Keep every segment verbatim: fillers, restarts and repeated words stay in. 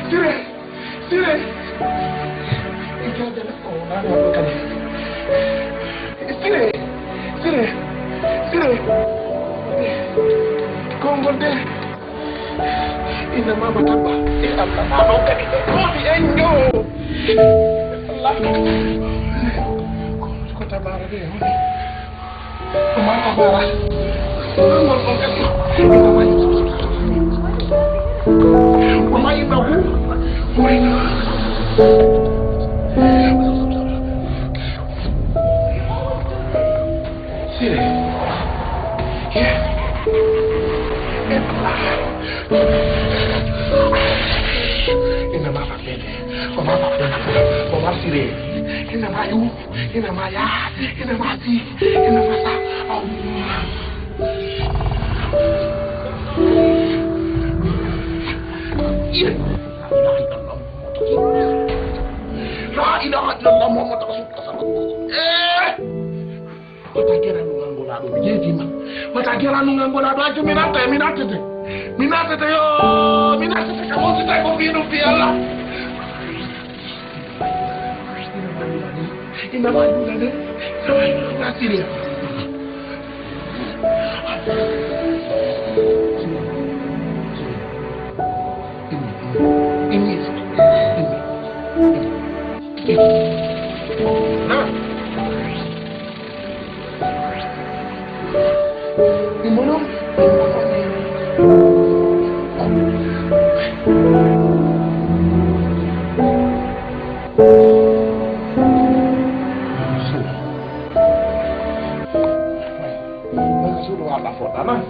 Sire! Sire! Sire! Sire! Sire! Konngol de. Inna mama tabba. E Allah, mama o kadi. Kodi en yo. Allah. Ko tabara de. Ko ma tabara. Konngol kon kadi. Inna mama. Ko ma inna hu. Ko inna. Sire. Ina ma faɓɓede. Ko ma faɓɓede. Ko ma sire. Ina ma yu. Ina ma ya. Ina ma si. Ina ma sa. Aw. La ilaha illallah Muhammadu Rasulullah. La ilaha illallah Muhammadu Rasulullah. Eh! Mata geranungal ngol aɗo mi yeejima. Mata geranungal ngol aɗo accu mi natta, mi nattete. Mi nattete yo, mi nattete kam on si tawi ko fii ɗum fii Allah. Ina ma yulane, ina ma yulane, ina ma yulane. Suudu walla foɗɗa noon.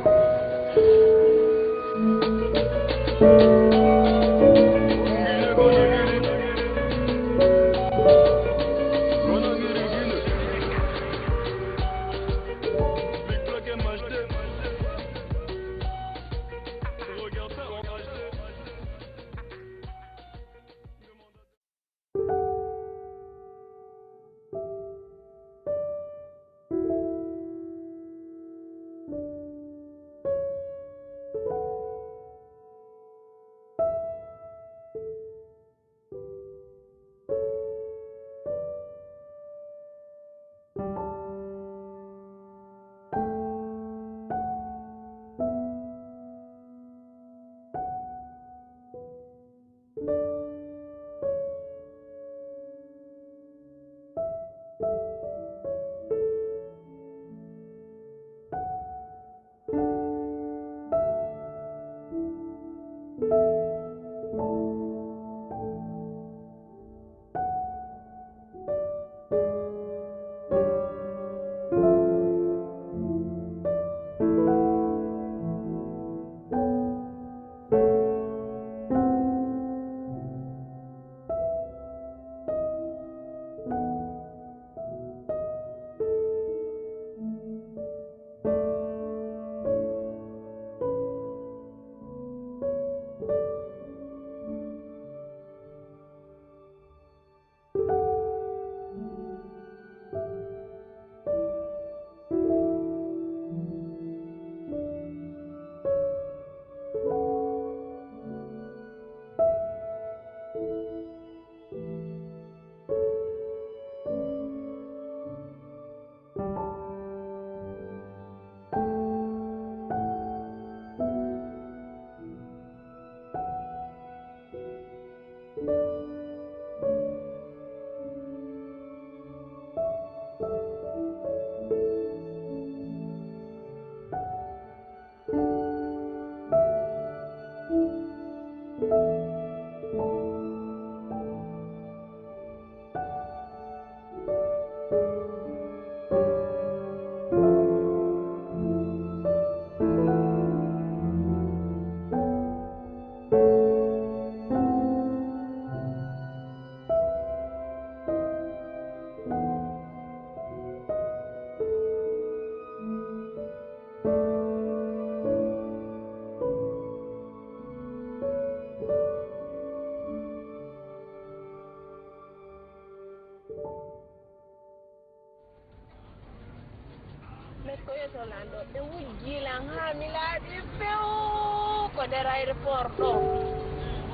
Metkoyo to lanɗo ɓe wujji lan haa mi laaɓi few. Ko nder aéroport ɗo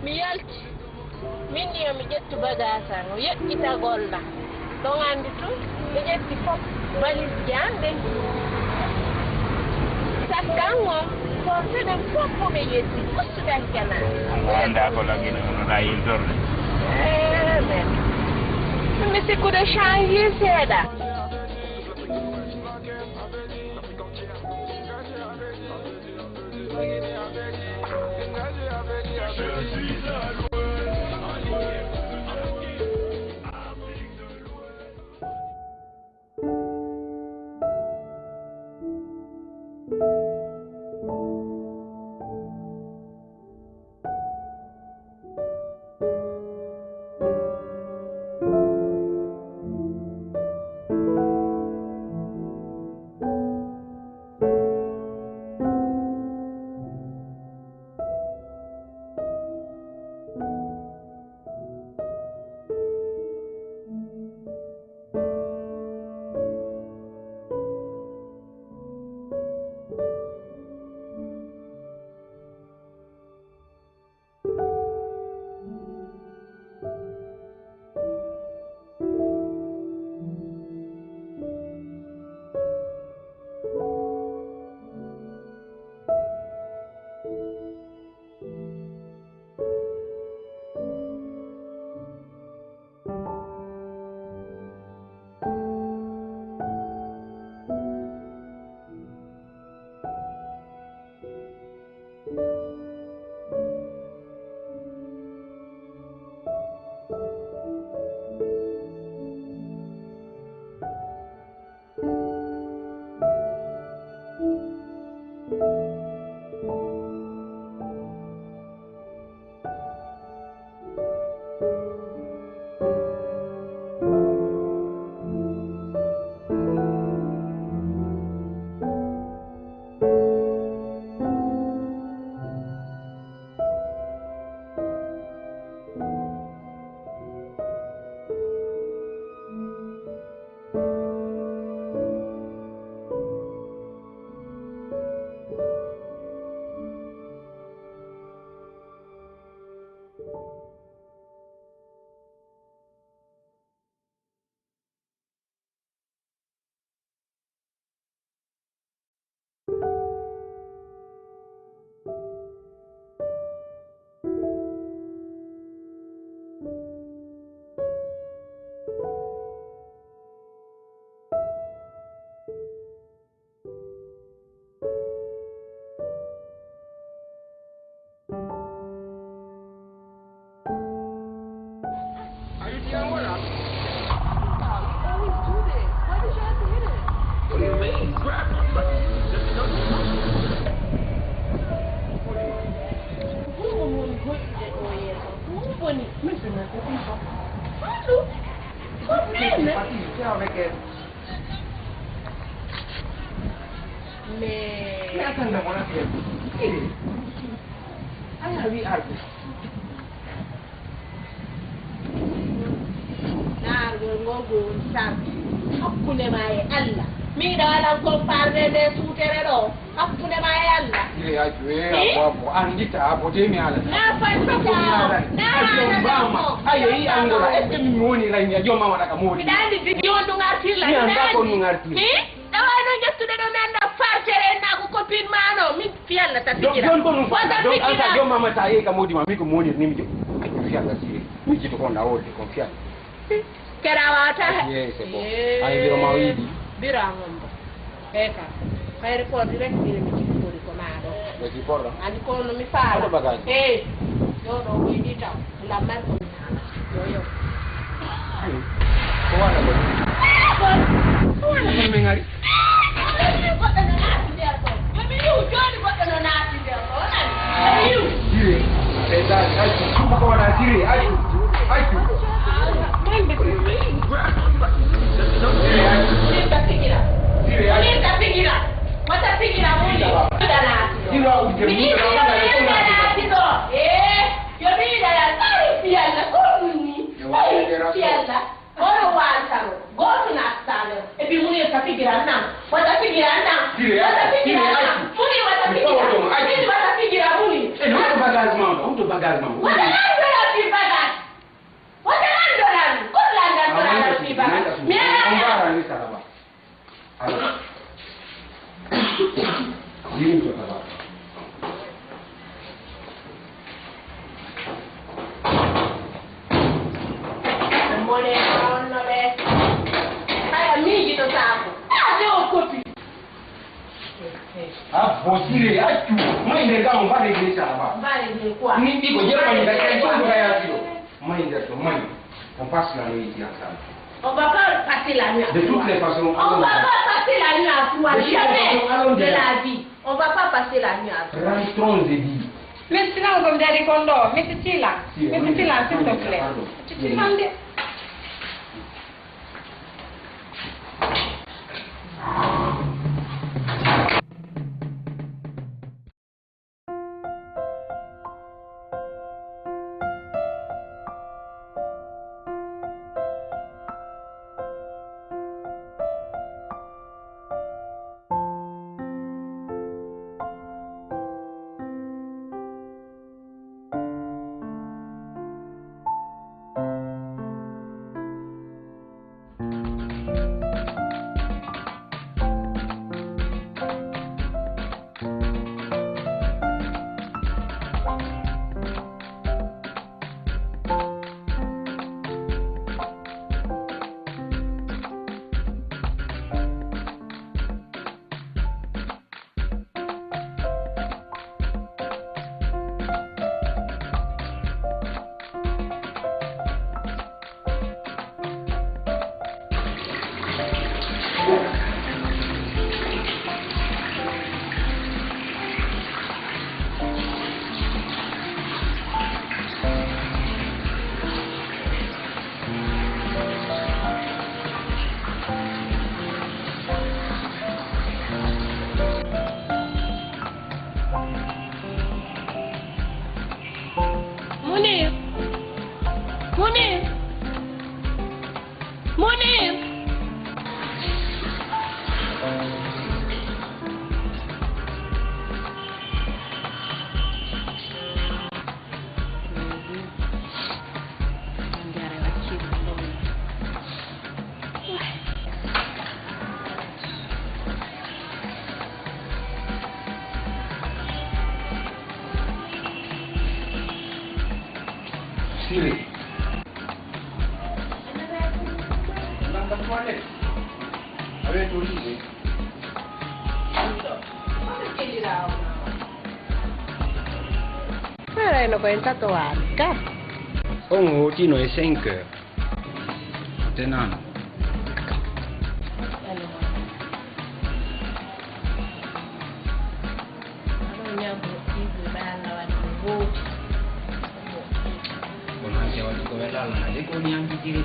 mi yalti. Min yo mi ƴettu bagage am, o yeƴƴita golla. Ɗon anndi tun, mi ƴetti fof, valise ji am ɗin. Sakkan on, forfait ɗen fof ko ɓe ƴetti, fof suka jana. Mo anndaa ko lagino, hono na yiltorde. Eh, mais. Mi sikkude change seeɗa. Are you the Angola? You always do this. Why did you have to hit him? What do you mean? Grab him. What do you mean? Ko honɗun woni goɗɗude ɗoo yeeso? Ko honɗun woni? Min sinno ko ɗum fof. Honɗun? Ko ɓen? Mais... Mais attends d'abord, attends. Eh. Ala wi arde. Naar ngol ngol ko woni sarti hakkunde ma e Allah. Miɗo alan kon parde nde suutere ɗo. Hakkunde ma e Allah. Ire a juwe a bobo andita a bote mi ala. Na fanta. Na ajo mbama. Ayo i angola. Est-ce que mi woni ray mi ajo mama daga modi? Miɗa andi video ɗum artirla. Mi anda ko ɗum artirla. Ɗawa no ƴettude ɗo mi annda fartere en naa ko copine ma no mi fiyalla ta pigira. Jon ko ɗum fata jon anta jon mama ta yehi ka modi ma mi ko moni ni mi jo. Ko fiyalla sire. Mi jito ko na wodi ko fiyalla. Kera wata. Yes c'est bon. Ay biro ma widi. Biro amon ba. Eka. Kayre ko direct biro mi jito ko ma do. Ko ci porra. Ani ko no mi fa. Ko bagage. Eh. Yo do widi ta. Lamar ko mi nana. Yo yo. Ko wala ko. Ko wala ko mi ngari. Goɗɗo no naati nder ɗo. Yo mi yi'u jooni goɗɗo no naati nder ɗo. Nani? Yo mi yi'u. Dire. Accu. Ko wala dire. Accu. Accu. Dire. Accu. Min ka pigira. Dire. Accu. Min ka pigira. Wata pigira muni. Dire. Accu. Mi ɗiɗi ɗo yimɓe naati ɗo. Eh. Yo mi yiɗa ya, ay, si Yalla, ko ɗum ni? Ay, si Yalla, oɗo waali tan o, gooto naatataa nder. E ɓe muni wata pigiran nam, wata pigiran nam, wata pigiran nam. Muni wata pigiran, muni wata pigiran, muni. Bagage, maman. Wata landoɗaa fii bagage. Wata landoɗaa mi. Wata landoɗaa mi fii bagage. Mi alaa. On va arranger ça là-bas. Alors. Diri ko ça va. Mone on no ɓe. Haya miiji to saako. Ah, c'est un copie. Ah, bon, Siré, accu. Moi, il est là, on va régler ça là-bas. On va régler quoi? Ni, ni, ko jero ni da kai so ko ya tiro. Moi, il est là, moi. On passe la nuit ici ensemble. On va pas passer la nuit à trois. De toutes les façons, on va pas passer la nuit à trois. Jamais de la vie. On va pas passer la nuit à trois. Rentrons, j'ai dit. Mister Lango, mi dari kon ɗo. Mister Tila. Mister Tila, s'il te plaît. Pardon. Munir! Munir! Munir! Siré. Nanga toilette. Awe to liɓe. Ferayno ko en tatowaani ka. On hootino e cinq heures. Tenano. Aɗo ñaamo ɗiɗo ɓe Allah waɗi ko hooti. Kono hanke waɗi ko welal na de ko ñaamtitiri.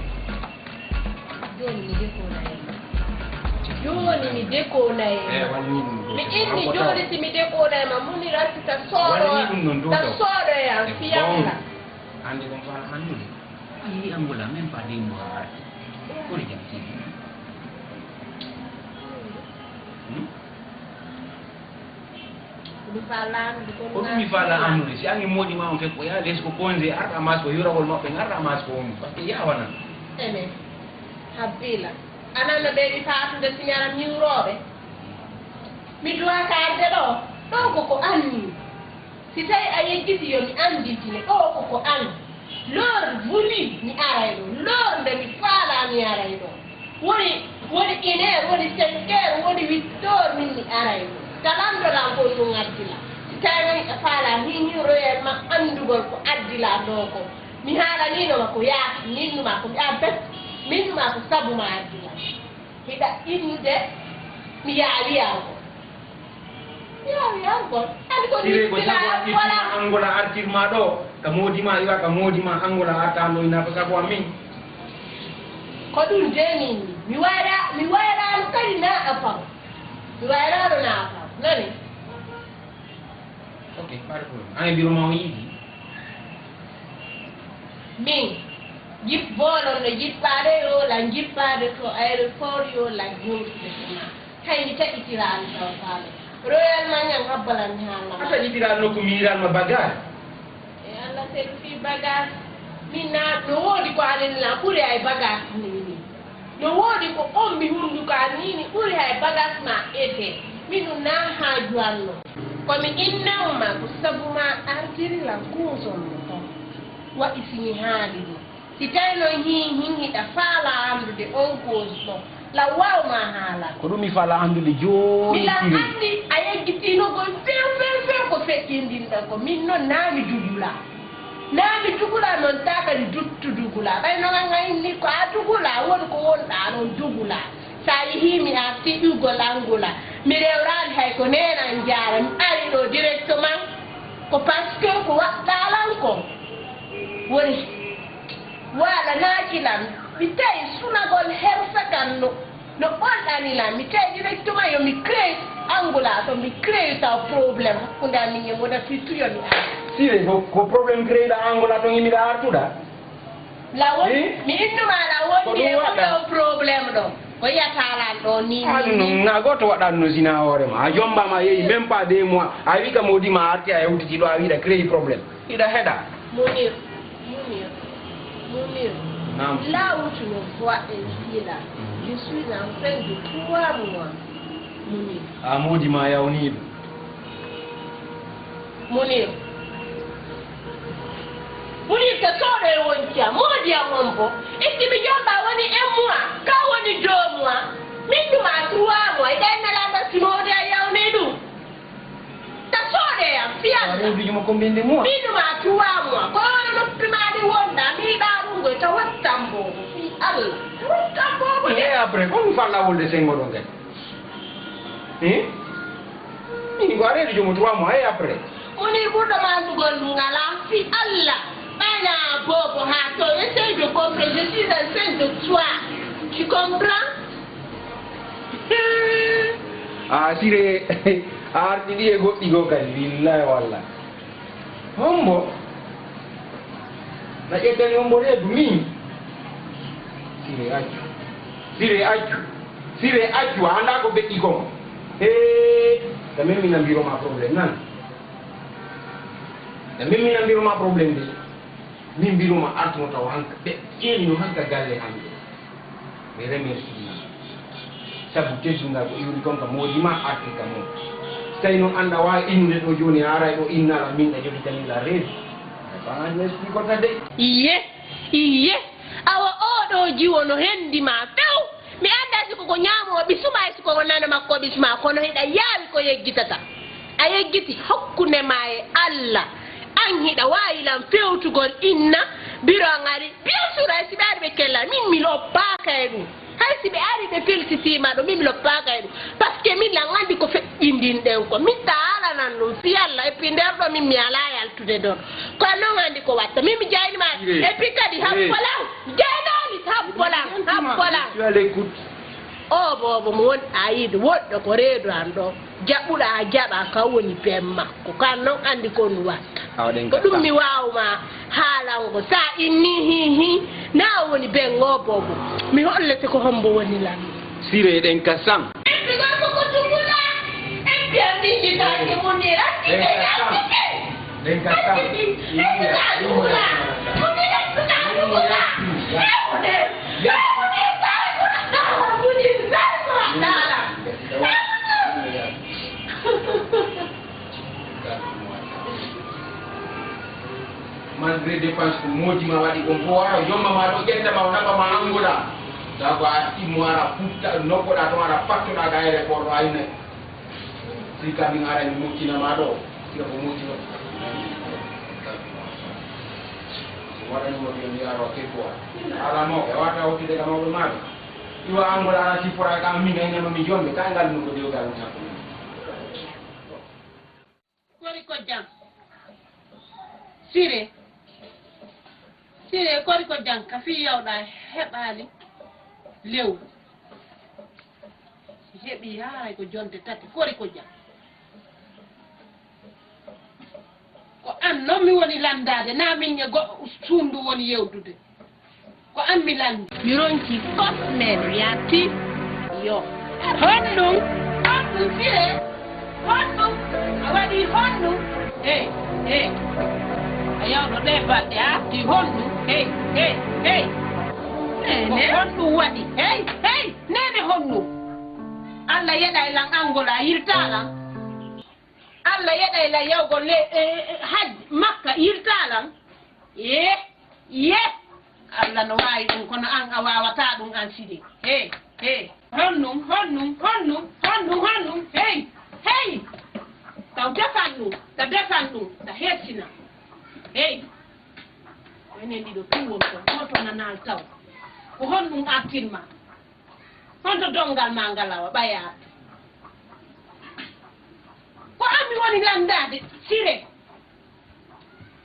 Jooni mi dekoonay ma. Jooni mi dekoonay ma. Eh, wallini ɗum ɗo. Mi inni jooni si mi dekoonay ma, Munira si ta sooɗo, ta sooɗo e am, fiyam la. Hannde kon faa anndude. Ii, Angola, même pas deux mois arti. Kori jam tigi. Hmm? Ko ɗum mi faala annude, ko ɗum mi faala annude. Si angi moodi ma on fekk ko yaa les ko konze arɗa mas ko yurawol maɓɓe ngarɗa mas ko on. Parce que yawanan. Ene. Habbila. Anan no ɓeyɗi faatude si mi ara mi yuurooɓe. Mi duwaka arde ɗo. Ɗo ko ko anni. Si tawi a yejjiti yo mi anndintine, ɗo ko ko an. L'heure voulue mi aray ɗo, l'heure nde mi faalaa mi aray ɗo. Woni, woni une heure, woni cinq heures, woni huit heures min mi aray ɗo. Talandoɗaa ko ɗum addila. Si tawi noon a faalaa hiñiroyal ma anndugol ko addilaa ɗo ko. Mi haalaniino ma ko yaaki, minnuma ko mi abbet, minnuma ko sabu ma addila. Hiɗa innude mi yaawi yargol. Mi yaawi yargol. Kadi ko sire ko sabu a itti Angola artir ma ɗo ka moodi ma iwa ka moodi ma Angola arta no ina ko sabu amin. Ko ɗum de min mi wayra mi wayraano kadi na a fam. Mi wayraano na a fam. Nani? Ok, pas de problème. An e biro ma o yiɗi. Min, jip boolon no jippaade yo la jippaade to aéroport yo la jowtude ko ma. Hay mi taƴitiraani taw faale. Royal ma ñan habbalan mi haalna ma. A taƴitiraani nokku mi yiɗaani ma bagage. E an Sel fii bagaas, min naa no woodi ko anen lan ɓuri hay bagaas nii nii. No woodi ko ombi hunduko an nii nii ɓuri hay bagaas maa ete. Min ɗun naa haaju an non. Ko mi innawma ko sabu maa artiri lan kuuson mo ton. Waɗi si mi haali ɗun. Si tawi non hin, hin hiɗa faalaa anndude on cause ɗon, lan waaw maa haalande. Ko ɗun mi faalaa anndude jooni. Mi lan anndi a yejjitiino kon few, few, few ko feƴƴinɗin ɗon ko. Min non naa mi dugulaa. Naa mi dugulaa non taa kadi duttu dugulaa. Ɓay non an a inni ko a dugulaa, woni ko wonɗaa ɗon dugulaa. Sa yihii mi artii ƴuggol an ngol an, mi rewraali hay ko neenan jaara, mi ari ɗoo directement. Ko parce que ko waɗɗaa lan kon woni waalanaaki lan. Mi tawi sunagol hersa kan no, no ɓolɗani lan. Mi tawi directement yo mi crée angula to mi crée taw problème hakkunde amin e Mona, surtout yo mi ara. Sire, ko, ko problème créé ɗa angula to yimiɗa artuɗa? Lawol, mi innuma lawol, mi e waɗa o problème ɗo. Ko yiyata lan ɗo ni. Aɗum non, na gooto waɗaano no zina hoore ma. A jombaama, a yehi même pas deux mois. A wi ka moodi ma arti, a hewtiti ɗo, a wiɗa créé problème. Iɗa heɗa. Munir, Munir, Munir. Naam. Là où tu me vois ainsi là, je suis en train de trois mois. Munir. A moodi ma yawniiɗo. Munir. Munir ka sooɗo e wonci am, moodi am on bo. Itti mi jomba woni un mois, ka woni deux mois. Min ɗum à trois mois, iɗa e nalaama si moodi a yawni ɗum. Ta sooɗe am, fi Allah. Reeduji mo combien de mois? Min ɗum à trois mois, ko wona noppi ma ɗi wonda, mi yiɗa ɗum goy, ta wattan boobo, fi Allah. Wattan boobo de. Et après, ko ɗum falla wolde sengo ɗon kadi? Hein? Min ko a reedu jomo trois mois et après? Woni ɓurɗo ma andugol ɗum alaa fi Allah. Ɓayna boobo haa to, essaye de comprendre, je suis enceinte de toi. Tu comprends? Ah, Sire, a arti ɗi e goɗɗi goo kadi, billahi wallahi. Hombo? Na ƴeddani hombo reedu min? Sire accu. Sire accu. Sire accu. A anndaa ko beɗɗi kon? Hee, ta min mina mbiro ma problème nan. Ta min mina mbiro ma problème de. Min mbiro ma artuno taw hanka. Ɓe ƴeewi no hanka galle hannde. Mi remercie ma. Sabu teddungal ko iwri kon ka moodi ma arti ka mon. So tawi noon annda waawi innude ɗo jooni, a aray ɗo innala min ɗa jogitanila reedu. Ay ko an anni explique ta de. Iye, iye. Awa oo ɗoo jiwo no henndi ma few. Mi anndaa si ko ko ñaamo o ɓisuma e si ko ko nano makko o ɓisuma, kono hiɗa yaawi ko yejjitata. A yejjiti hakkunde ma e Allah. An hiɗa waawi lan fewtugol inna, biro an ari. Bien sûr, hay si ɓe ari ɓe kella, min mi loppaaka e ɗum. Hay si ɓe ari ɓe feltitiima ɗo, min mi loppaaka e ɗum. Parce que min lan anndi ko feƴƴinɗin ɗen ko. Min ta alanan ɗum, fi Allah, et puis nder ɗo min mi alaa yaltude ɗon. Ko an non anndi ko watta. Min mi jayni ma, et puis kadi habbo lan. Jaynaali, habbo lan, habbo lan. Je suis à l'écoute. Oo boobo mo woni a yiɗi woɗɗo ko reedu an ɗo. Jaɓuɗaa a jaɓaa, ka woni bee makko. Ko an non anndi ko ɗum watta. Awa ɗen ko ɗum mi waawma haalango. Sa inni hi hi, na woni bee ngoo boobo. Mi hollete ko hombo woni lan. Sire ɗen ka san. Eppi gorko ko tugula. Eppi a miñitaaki munira. Ɗen ka san. Ɗen ka san. Eppi a tugula. Munira tugula. Ewude. Ewude. Ewude. Ewude. Malgré dépense ko moodi ma waɗi kon fof, wara o jomma ma ɗo, ƴetta ma o nafa ma anngoɗa. Taw ko a immo ara putta nokkoɗa toon, ara pattoɗa ka aéroport ɗo ayna. Si kamin ara mi moƴƴina ma ɗo, sira ko moƴƴino. Waɗani mo ɗiyo mi aro kekkuwa. Ala mawɓe, a wata hottude ka mawɓe maɗo. Iwa anngoɗa ara siffora ka min aynama mi jombe, ka ngal ɗum ko dewgal mi hakkunde. Kori ko jam. Sire. Sire, kori ko jam. Ka fii yawɗa heɓaali lewru. Si heɓi haray ko jonte tati. Kori ko jam. Ko an non mi woni landaade, naa min e goɗɗo suundu woni yewtude. Ko an mi lanndi. Mi ronki fos men, mi arti. Yo. Honɗum? Honɗum, Sire? Honɗum? A waɗi honɗum? Hey, hey. Yawno ɗe balɗe a arti honɗum? Hey, hey, hey! Ko honɗum waɗi? Hey, hey! Nene honɗum? Allah yeɗay lan Angola, yilta lan. Allah yeɗay lan yawgol le, eh, eh, hajj Makka, yilta lan. Ye, ye! Allah no waawi ɗum, kono an a waawataa ɗum, an Sidi. Hey, hey! Honɗum, honɗum, honɗum, honɗum, honɗum? Hey, hey! Taw defan ɗum, ta defan ɗum, ta hersina. Hey! Ko enen ɗiɗo tun woni ton, gooto nanal taw. Ko honɗum artirma? Honto donngal ma ngal awa ɓay a arti? Ko an mi woni lanndaade, Sire.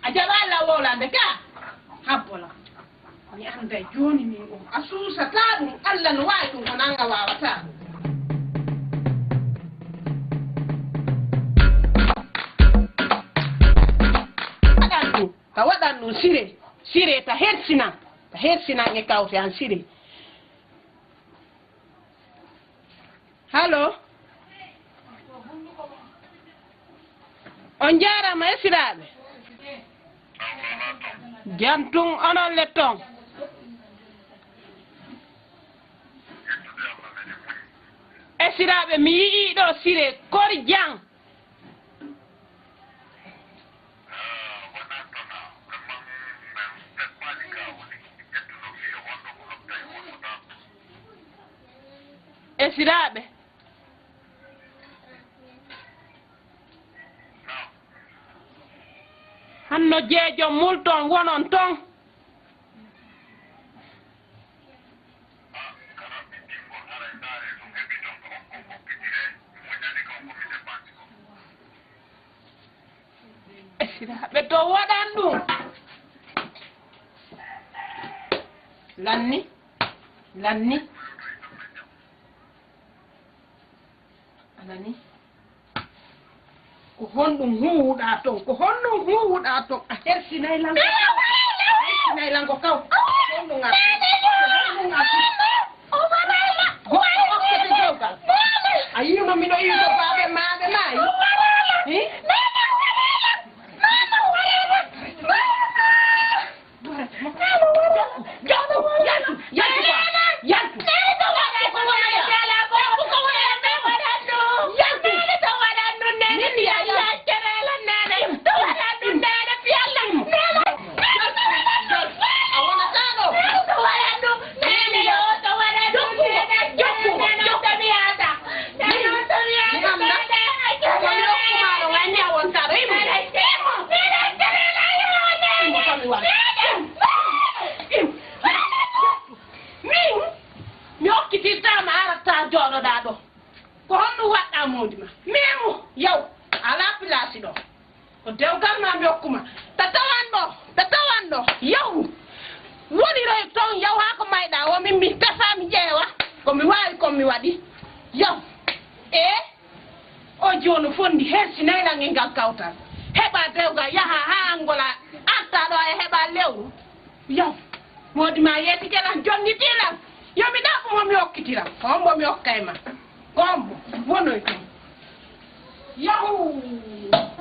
A jaɓaa lawolande ka? Habbola. Mi annday jooni min o. A suusataa ɗum, Allah no waawi ɗum, kono an a waawataa ɗum. Waɗan ɗum, ka waɗan ɗum, Sire. Sire, ta hersinan. Ta hersinan e kawte an, Sire. Halo? On njaaraama, esiraaɓe. Jam tun, onon le ton. Esiraaɓe, mi yi'ii ɗo Sire kori jam. Esiraaɓe, hanno jeejo multon wonon ton. Esiraaɓe, to waɗan ɗum. Lanni, lanni. Anani? Ko honɗum huuwuɗaa ton? Ko honɗum huuwuɗaa ton? A hersinay lan ko kaw. A hersinay lan ko kaw. Ko honɗum arti? Ko honɗum arti? Goɗɗo okkete dewgal. A yiino miɗo yiito baaɓe maaɓe maayi? Hi? Jokku, jokku, yaltu, yaltu quoi, yaltu. Jokku ko wona ya. Jokku ko wona ya. Yaltu. Min mi yaaya. Im, im, im. A wonata ɗo. Jokku, jokku, jokku. Mi anndaa. Ko mi rokkumaa ɗo, nganndi a wontaa ɗo. Im. Im, ko mi waɗi. Im. Im. Min, mi okkitirtaa ma, a arattaa jooɗoɗaa ɗo. Ko honɗum waɗɗaa moodi ma? Min mo, yaw, a alaa pilaasi ɗo. Ko dewgal ma mi okku ma. Ta tawan ɗo, ta tawan ɗo. Yaw, woniroy ton, yaw, haa ko mayɗaa o, min mi tefaa mi ƴeewa. Ko mi waawi, ko mi waɗi. Yaw, ee, o jooni fondi hersinay lan e ngal kawtal. Heɓa dewgal, yaha haa Angola, arta ɗo e heɓa lewru. Yaw, moodi ma yeetike lan, jonnitii lan. Yo mi ɗaɓɓu mo mi okkitira. Ko hombo mi okkay ma? Ko hombo? Wonoy ton. Yaw!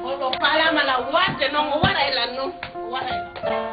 Oɗo faalaama lan waɗde non, o waray lan non. O waray lan.